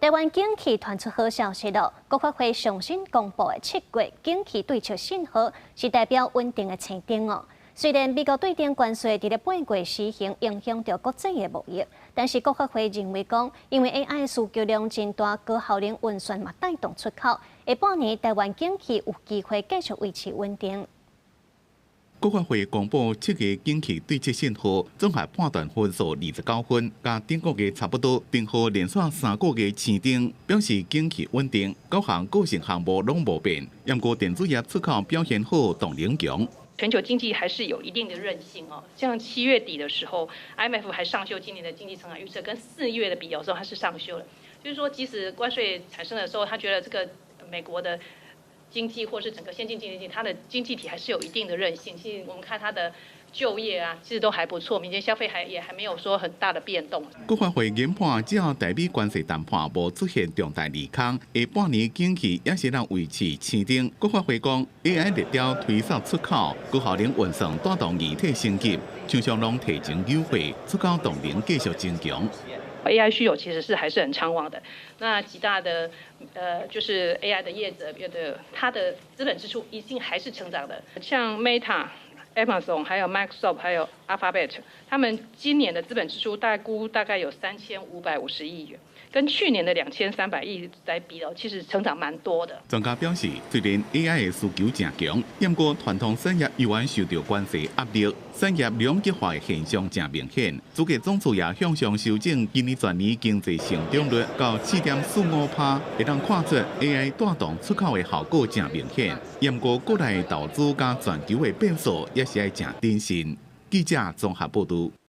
台灣景氣傳出好消息囉，國發會上新公布的7月景氣對策信號是代表穩定的青燈哦。雖然美國對頂關稅佇咧八月施行，影響著國際的貿易，但是國發會認為講，因為 AI 需求量真大，高效能運算嘛帶動出口，下半年台灣景氣有機會繼續維持穩定。國發會公布7月景氣對策信號，綜合判斷分數29分，佮頂個月差不多，燈號連續3個月青燈，表示景氣穩定，九項個性項目攏無變。毋過電子業出口表現好，動能強。全球經濟還是有一定的韌性哦，像7月底的時候，IMF 還上修今年的經濟成長預測，跟4月的比較時候，它是上修了。就是說，即使關稅產生的時候，他覺得這個美國的經濟或是整個先進經濟體，它的經濟體還是有一定的韌性。其實我們看它的就業啊，其實都還不錯，民間消費還也還沒有說很大的變動。國發會研判，只要台美關稅談判無出現重大利空，下半年景氣也是能維持青燈。國發會講，AI 熱潮推動出口，高效能運算帶動硬體升級，廠商攏提前優惠，出口動能繼續增強。 AI 需求其實是還是很暢旺的。那幾大的，就是 AI 的業者，覺得它的資本支出一定還是成長的。像 Meta、Amazon、還有 Microsoft、還有 Alphabet，他們今年的資本支出大估大概有3550億元，跟去年的2300億來比哦，其實成長蠻多的。專家表示，雖然 AI 的需求誠強，毋過傳統產業猶原受著關稅壓力，產業兩極化的現象誠明顯。主計總處也向上修正今年全年經濟成長率到4.45%，會當看出 AI 帶動出口的效果誠明顯。毋過國內投資佮全球的變數也是愛誠謹慎。記者綜合報導。